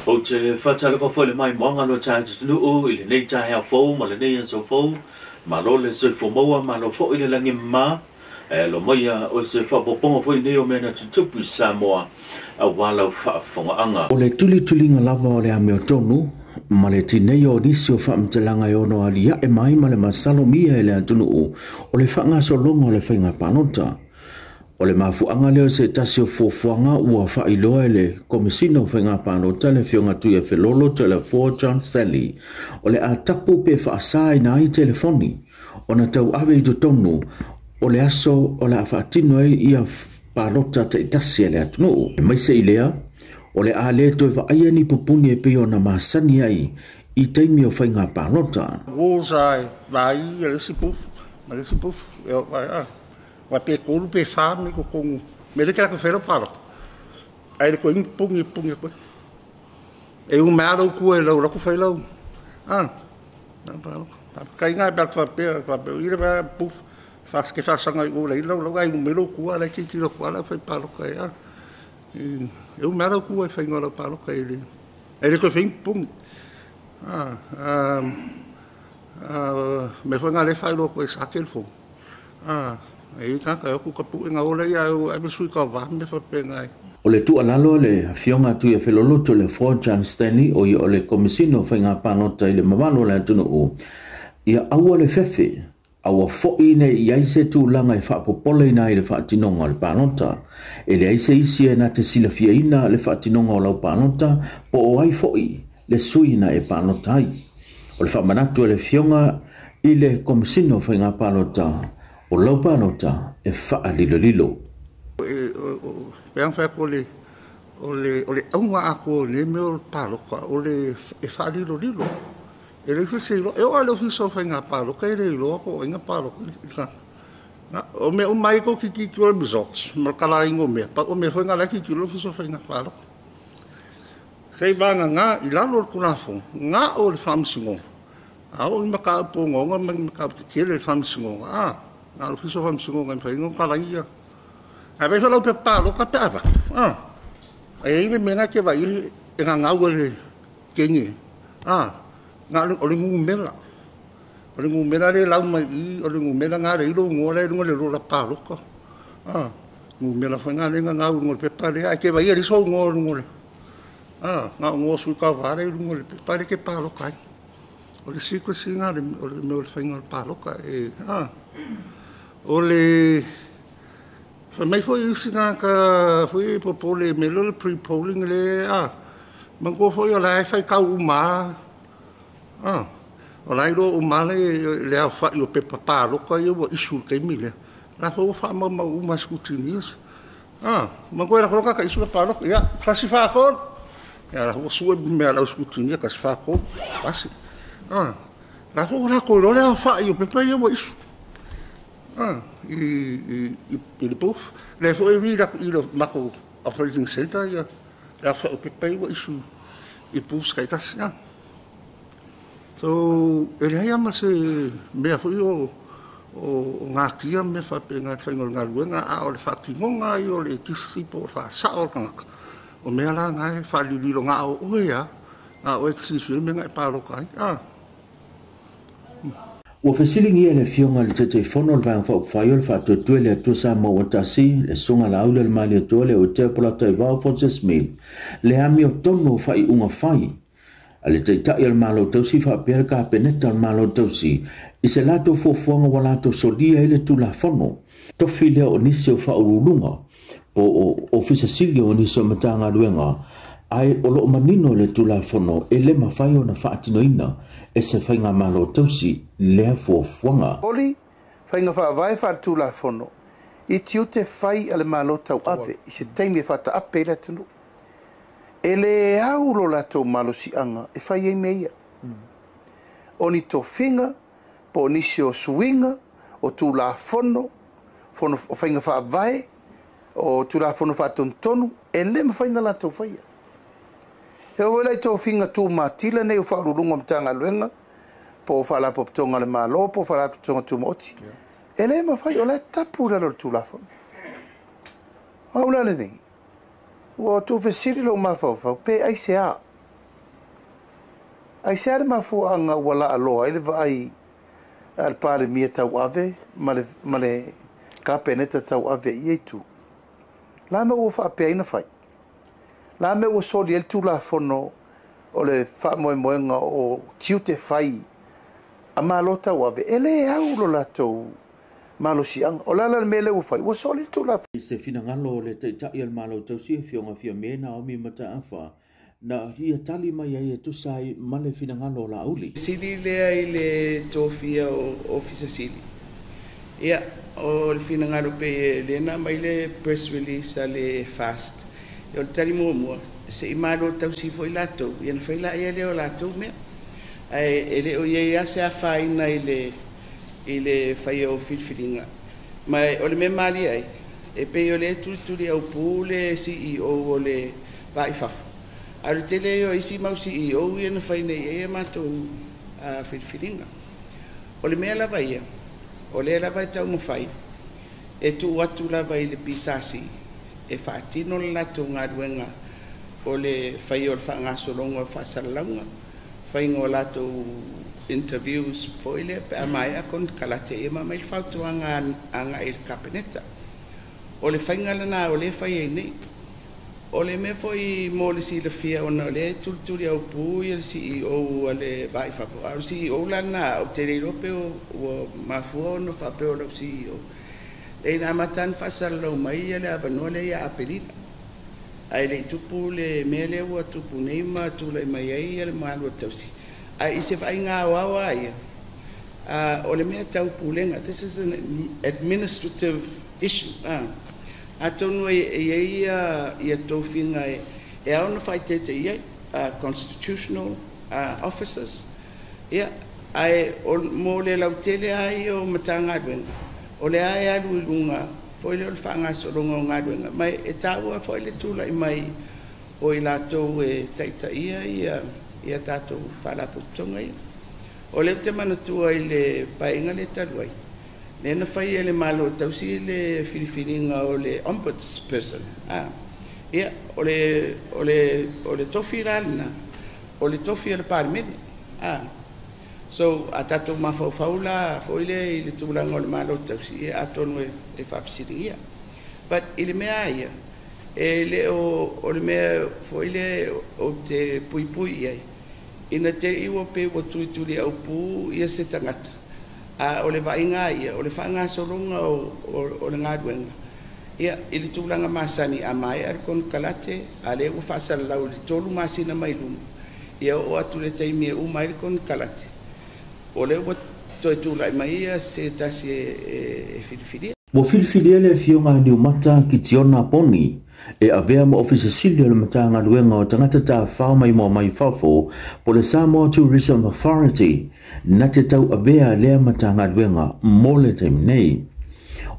Ou te faatalofa foi i le maimoaga o lo tatou atunuu i lenei taeao fou ma lenei aso fou. Malo le soifua maua, malo foi le lagi e mama. E alo maia o se faaopoopoga foi nei o mea na tutupu i Samoa aua lau faafofogaaga. O le tulituliga lava o le amiotonu ma le tineia o nisi o faamatalaga e ono aliae mai ma le masalomia e le atunuu o le faagasologa o le faiga palota. O le mafuaaga lea o se tasi o fuafuaga ua faailoa e le Komesina o Faiga Palota le Afioga Tuiafelolo Toleafoa John Stanley, o le a tapu pe faasaina ai telefoni ona tauave i totonu o le aso o le a faatino ai ia palota taitasi a le atunuu. Aemaise i lea, o le a le toe vaaia ni pupuni e pei ona masani ai i taimi o faiga palota. Rules ai vai le isi booth ma le isi booth e o vai a wa pe kolu pe fa me ko kongu me le ka felo palo ai le ko ing pungi pungi ko e u ma lo ku e lo lo ku fe lo a na palo kai ngai ba fa pe fa pe i le ba booth fa ke fa sanga u le lo lo ai u me lo ku ala ki ki lo ku ala fe palo kai a e u ma lo ku e fe ngolo palo kai le e le ko fe pungi a me foi ngā le whai loko e sa ke fo. A e i kaka e oku ka pu ngā ola ia au e sui ka wā me whapenga ai. O le tuualalo a le Afioga Tuiafelolo Toleafoa John Stanley o ia o le Komesina o Faiga Palota i le mamalu o le atunuu, ia aua le fefe, a ua foi nei i ai se tulaga e faapopoleina ai le faatinoga o le palota. E leai se isi e na te silafiaina le faatinoga o lau palota po o ai foi le sui na e palota ai. O le faamanatu e le Afioga i le Komesina o Faiga Palota, o lau palota e faalilolilo. Pe ang whai ko le o le o le aunga a ko ne me o paloka o le e whaalilolilo. E le se e o le ofisa o whainga paloka e le iloa po o inga paloka. O me o mai ko ki ki ki o le results, ma kala ingo mea, pa o me whainga la ki ki o le ofisa o whainga paloka. Sei vanga ngā i lalo o le kulafo, ngā o le whamsingo. A o i maka upo ngonga, ma i maka upo kele le whamsingo. A, ngā o le ofisa o whamsingo ngai whainga kala ia. A vei whalau pe paloka pe awa. A, e ile mena ke vai e ngā ngau le kenge. A, ngā o le ngumela. O le ngumela le lau mai i, o le ngumela ngā le ilo ngoa le lunga le lola paloka. A, ngumela whainga le ngā ngau le pepa le, a ke vai e riso ngoa lunga le. A, ngā ngoa sui ka ware lunga le pepa le ke paloka ai. O le secrecy ngā le, o le mea o le whainga o le paloka e, a. O le Fa mai foi isi ngā ka foi popole me lo le pre-polling le a. Mango foi o la e whai kau uma. A. O la ilo uma le le au whai o pepa paloka ia ua isu le kaimi le. La foi o wha mau mau uma scrutineers. A. Mango e la koloka ka isu le paloka. Ia, kasi whakol. Ia, la ua sue mea lau scrutineer kasi whakol. Kasi. A. La foi o la koi lo le au whai o pepa ia ua isu. Ah, i le booth. Le foi i la i le mako operating center ia la foi o pepa ia isu i booth kai kasi. So e le ai ama se mea foi o ngā kia me whape ngā whainga o ngā luenga a o le whakingonga i o le tisi po o wha o kangaka. O mea la ngā e whalililo ngā o oe a ngā oe kisi whiri me ngā e pāloka ai. Ah. Ua fesilingia le Afioga i le Taitaifono o le Vaega Faaupufai o le Faatuatua i le Atua Samoa ua tasi, le Susuga Lauli o le Malietoa le Otea Polataivao Francis Smith, le amiotonu o faaiuga fai a le Taitai o le Malo Tausi faapea le Kapeneta o le Malo Tausi i se latou fuafuaga ua latou solia ai le Tulafono tofi lea o nisi o faauluuluga po o ofisa sili o nisi o Matagaluega ae o loo manino le Tulafono e le mafai ona faatinoina e se faiga malo tausi lea fuafuaga. Oli faiga faavae faaletulafono i tiute fai a le malo tauave i se taimi e faataape i le atunuu. E le au lo latou malosiaga e fai ai mea ia. O ni tofiga po o nisi o suiga o tulafono fono o faiga faavae o tulafono faatonutonu e le mafai na latou faia. E o lai tofiga tumatila nei o faauluuluga o Matagaluega po o faalapotopotoga a le Malo po o faalapotopotoga tumaoti. E le mafai o la e tapu i lalo o le tulafono. Au la lenei, ua tuufesili lou mafaufau pe ai se a. Ai se ale mafuaga ua laaloa ai le vaai a le Palemia tauave ma le Kapeneta tauave i ia itu. La mea ua faapeaina fai. La mea ua soli ai le Tulafono o le faamoemoega o tiute fai a Malo tauave, e lē au lo latou malosiaga. O le ala le mea lea ua fai, ua soli le Tulafono. I se finagalo o le Taitai o le Malo tausi Afioga Fiame Naomi Mataafa, na ia tali mai ai e tusa ai ma le finagalo o Laauli. Sili lea i le tofia o Ofisa Sili. Ia, o le finagalo pe le na mai le press release a le FAST. O le tali muamua, se i malo tausi foi latou, ia na fai la ia lea o latou mea. Ae e le o iai lava se afaina i le faia o filifiliga. Ma o le mea malie ai, e pei o le tulituli au pu le CEO o le vai fafo. A o le tele o isi mau CEO ia na fai nei ai a matou filifiliga. O le mea lava ia, o lea lava e taumafai, e tuu atu lava i le PSC, e faatino le latou galuega o le faia o le faagasologa o faasalalauga, faiga o latou interviews foi lea pe a maea konekarate ia ma aumai le fautuaga agai i le Kapeneta. O le faiga lena o lea e fai ai nei. O le mea foi mo le silafia ona o lea e tulituli au pu ia le CEO a le vai fafo. A o le CEO la lena, ou te le iloa pe ua mafua ona faapea o lau CEO. E ina amata ona faasalalau mai ia le avanoa lea ia Aperila. Ae le i tupu le mea lea ua tupu nei ma tulai mai ai ia le Malo tausi. Ae i se vaaiga aoao lava ia, o le mea tau pulega, this is an administrative issue. Atonu e i ai ia tofiga e ao ona faaeteete i ai, constitutional officers. Ia, ae mo le lautele lava ia o Matagaluega, o lea e alu i luga foi lea o le faagasologa o galuega, ma e taua foi le tulai mai o i latou e taitaia ia tatou faalapotopotoga ia. O lea ou te manatua i le paeaiga lea talu ai, lea na fai e le Malo tausi le filifiliga o le ombudsperson. Ia, o le tofi la lena, o le tofi o le Palemene. So, a tatou mafaufau la foi lea i le tulaga o le Malo tausi, ia atonu e faafesiligia. But i le mea ia, e le o le mea foi lea ou te puipui i ai, ina te i ua pe ua tulituli au pu ia se tagata. A o le vaaiga ia, o le faagasologa o le galuega, ia, i le tulaga masani a maea le konekarate, a lea ua faasalalau i le 3 masina mai luma, ia oo atu le taimi e uma ai le konekarate, o lea ua toe tulai mai ia se tasi e filifilia. Ua filifilia le Afioga Niumata Kitiona Poni e avea ma Ofisa Sili o le Matagaluega o Tagata Tafafao Maimoa Mai Fafo po le Samoa Tourism Authority na te tau avea lea Matagaluega mo le taimi nei.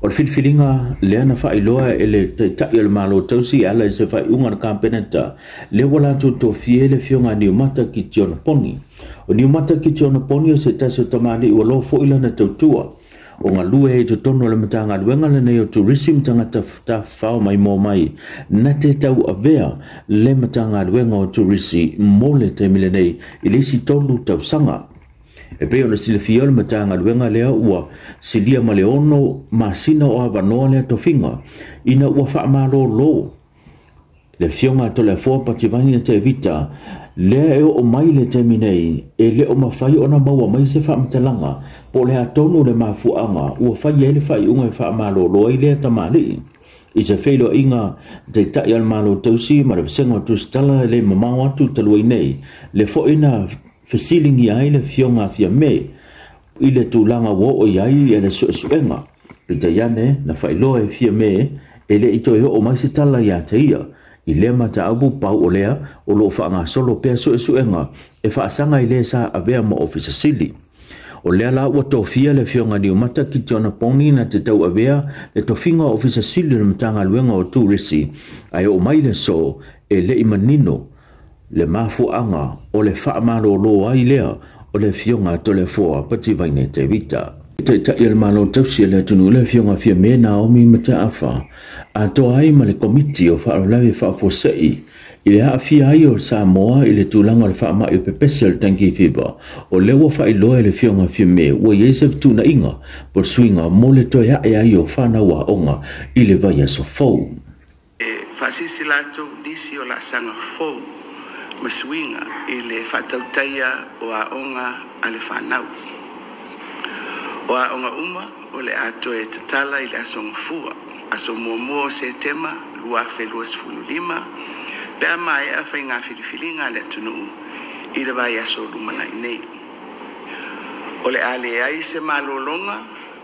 O le filifiliga lea na faailoa e le Taitai o le Malo tausi e ala i se faaiuga a le Kapeneta lea ua latou tofia ai le Afioga Niumata Kitiona Poni. O Niumata Kitiona Poni o se tasi o tamalii ua loa foi lana tautua o galue ai totonu o le Matagaluega lenei o Tourism Tagata Tafafao Maimoa Mai na te tau avea le Matagaluega o Turisi mo le taimi lenei i le isi 3 tausaga. E pei ona silafia o le Matagaluega lea ua silia ma le 6 masina o avanoa lea tofiga ina ua faamalōlō le Afioga Toleafoa Pativani Tevita lea e oo mai le taimi nei e le o mafai ona maua mai se faamatalaga po o le atonu le mafuaaga ua fai ai le faaiuga e faamalōlō ai lea tamalii. I se feiloaiga Taitai o le Malo tausi ma le Vasega o Tusitala e le mamao atu talu ai nei le foi na fesiligia ai le Afioga Fiame i le tulaga ua oo i ai e le suesuega. Peitai ane na faailoa e Fiame e le i toe oo mai se tala ia te ia i lea mataupu pau o lea o loo faagasolo pea suesuega e faasaga i le sa avea ma Ofisa Sili. O lea la ua tofia le Afioga Niumata Kitiona Poni na te tau avea le tofiga o Ofisa Sili o le Matagaluega o Turisi ae oo mai le so e le i manino le mafuaaga o le faamalōlō ai lea o le Afioga Toleafoa Pativaine Tevita. Taitai o le Malo tausi o le atunuu le Afioga Fiame Naomi Mataafa atoa ai ma le Komiti o Faalavelave Faafuasei I le aafia ai o Samoa i le tulaga o le faama'i o pepesi o le dengue fever, o lea ua faailoa e le Afioga Fiame ua i ai se fetuunaiga po o le suiga mo le toe ae ai o fanau aoga i le vaiaso fou. E faasilasila atu nisi o laasaga fou ma suiga i le faatautaia o aoga a le fanau. O aoga uma o le a toe tatala i le aso Gafua, aso 1 o Setema 2025, pe a maea faiga filifiliga a le atunuu i le vaiaso o lumanai nei. O le a leai se malologa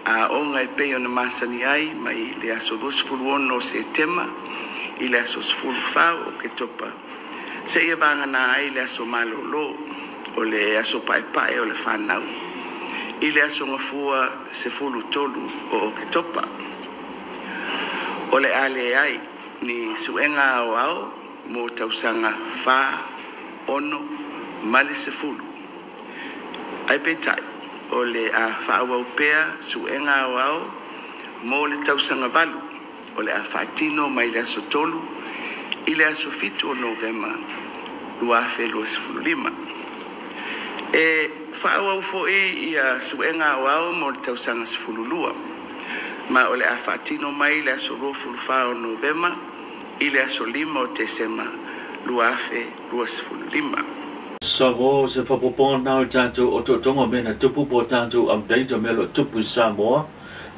a aoga e pei ona masani ai mai le aso 26 o Setema i le aso 14 o Oketopa, seia vagana ai le aso malolo o le aso paepae o le fanau i le aso Gafua 13 o Oketopa. O le a leai ni suega aoao mo tausaga 4, 6 ma le 10. Ae peitai, o le a faaauau pea suega aoao mo le tausaga 8 o le a faatino mai le aso 3 i le aso 7 o Novema 2025. E faaauau foi ia suega aoao mo le tausaga 12, ma o le a faatino mai le aso 24 o Novema i le aso 5 o Tesema 2025. Samoa, se faaopoopoga na o le tatou otootoga o mea na tupu po o tatou update o mea o lo o tupu i Samoa.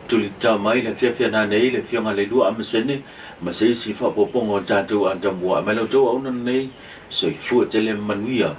Tulita mai le afiafi a nanei le Afioga Leilua Amasene ma se isi faaopoopoga o tatou Atamua. Ae mai la outou auauna lenei, soifua tele ma manuia.